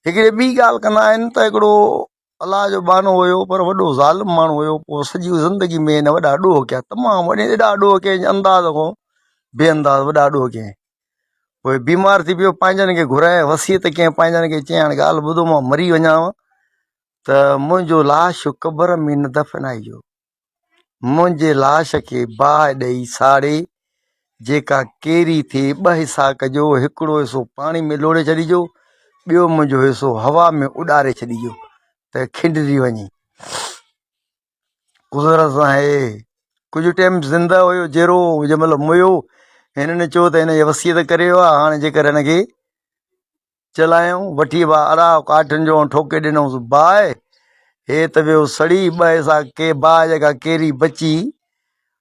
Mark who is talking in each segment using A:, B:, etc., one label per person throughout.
A: هڪڙي ٻي ڳالهه ڪندا آهن ته هڪڙو الله جو ٻانهو هيو پر وڏو ظالم ماڻهو هيو پوء سڄي زندگي ۾ هن وڏا ڏوهه ڪيا تمام وڏي ايڏا ڏوهه ڪيائين انداز کان بي انداز وڏا ڏوهه ڪيائين پوء بيمار ٿي پيو پنهنجن کي گهرائي وصيت ڪيائين پنهنجن کي چيائين هاڻي ڳالهه ٻڌو مان مري وڃان ته منهنجو لاش قبر ۾ نه دفنائجو منهنجي لاش کي باهه ڏئي ساڙي جيڪا ڪيري ٿئي ٻه حصا ڪجو هڪڙو حصو پاڻي ۾ لوڙهي ڇڏجو ٻيو منهنجو حصو هوا ۾ اڏاري ڇڏجو ته کنڊجي وڃي قدرت سان هي ڪجهه ٽيم زنده هيو جيئرو هو جنهن مهل ميو هنن چيو ته هن جي وصيت ڪري ويو آهي هاڻي جيڪر هن کي چلايائون، وٺي وا اڙاء ڪاٺين جو ۽ ٺوڪي ڏنائونس باهه. هي ته ويو سڙي، ٻه حصا ڪي باهه جيڪا ڪيري بچي،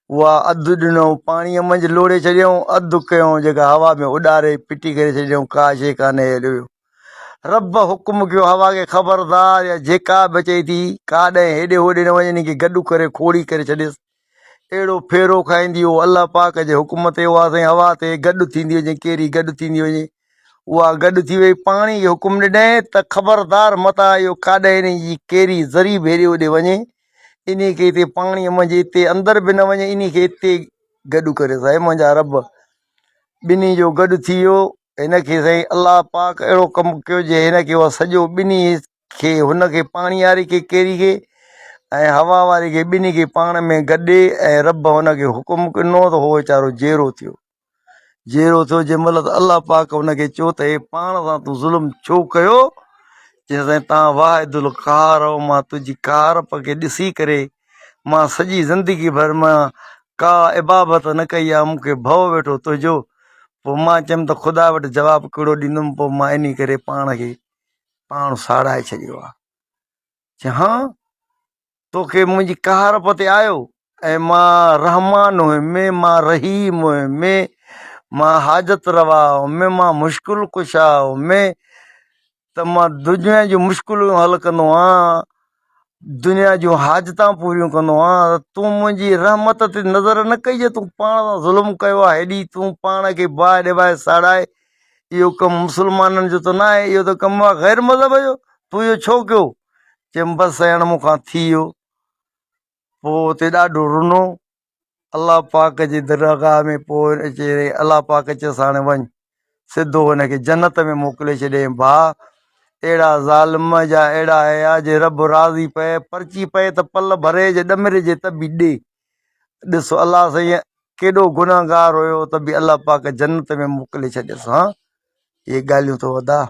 A: اها اڌ ڏنائون پاڻيء منجهه لوڙهي ڇڏيائون، اڌ ڪيائون جيڪا هوا ۾ اڏاري ڦٽي ڪري ڇڏيائون، ڪا شيء ڪانهي هليو ويو. رب حڪم ڪيو هوا کي خبردار يا جيڪا به اچئي ٿي، ڪاڏانهن هيڏي هوڏي نه وڃ، انهي کي گڏ ڪري کوڙي ڪري ڇڏيس. اهڙو ڦيرو کائيندي هو الله پاڪ جي حڪم تي اها سائين هوا تي گڏ ٿيندي وڃي ڪيري گڏ ٿيندي وڃي اها گڏ ٿي وئي پاڻي کي حڪم ڏنائين ته خبردار متان اهو ڪاڏانهن انهي جي ڪيري ذري به هيڏي هوڏي وڃي انهي کي هتي پاڻي منجهه هتي اندر به نه وڃي انهي کي هتي گڏ ڪريس اي منهنجا رب ٻنهي جو گڏ ٿي ويو هن کي سائين الله پاڪ اهڙو ڪم ڪيو جي هن کي اها سڄو ٻنهي کي هن کي پاڻي واري کي ڪيري کي ۽ هوا واري کي ٻنهي کي پاڻ ۾ گڏي ۽ رب هن کي حڪم ڏنو ته هو ويچارو جيئرو ٿيو جيئرو ٿيو جنهن مهل ته الله پاڪ هن کي چيو ته هي پاڻ سان تون ظلم ڇو ڪيو چيس سائين تان واحد القهار آهيو مان تنهنجي قهارپ کي ڏسي ڪري مان سڄي زندگي ڀر مان ڪا عبادت نه ڪئي آهي مون کي ڀؤ ويٺو تنهنجو پوء مان چيم ته خدا وٽ جواب ڪهڙو ڏيندم پوء مان انهي ڪري پاڻ کي پاڻ ساڙائي ڇڏيو آ. چي ها توکي منهنجي قهارپ تي آيو ۽ مان رحمان هيم مان رحيم هيم مان حاجت روا هيم مان مشڪل ڪشا هيم ته مان دنيا جون مشڪلون حل ڪندو آهيان دنيا جون حاجتان پوريون ڪندو آهيان ته تون منهنجي رحمت تي نظر نه ڪئي جو تون پاڻ سان ظلم ڪيو آهي هيڏي تون پاڻ کي باهه ڏيوائي ساڙائي اهو ڪم مسلمانن جو ته ناهي اهو ته ڪم آهي غير مذهب جو تون اهو ڇو ڪيو چيم بس سائين مون کان ٿي ويو پوء اتي ڏاڍو رنو الله پاڪ جي درگاهه ۾ پوء اچي رهي الله پاڪ چيس هاڻي وڃ سڌو هن کي جنت ۾ موڪلي ڇڏيائين ڀاء اهڙا ظالم جا اهڙا هيا جي رب راضي پئي پرچي پئي ته پل ڀري جي ڏمري جي ته به ڏي ڏس الله سائين ڪيڏو گنهگار هيو ته به الله پاڪ جنت ۾ موڪلي ڇڏيس ها اهي ڳالهيون تو ادا.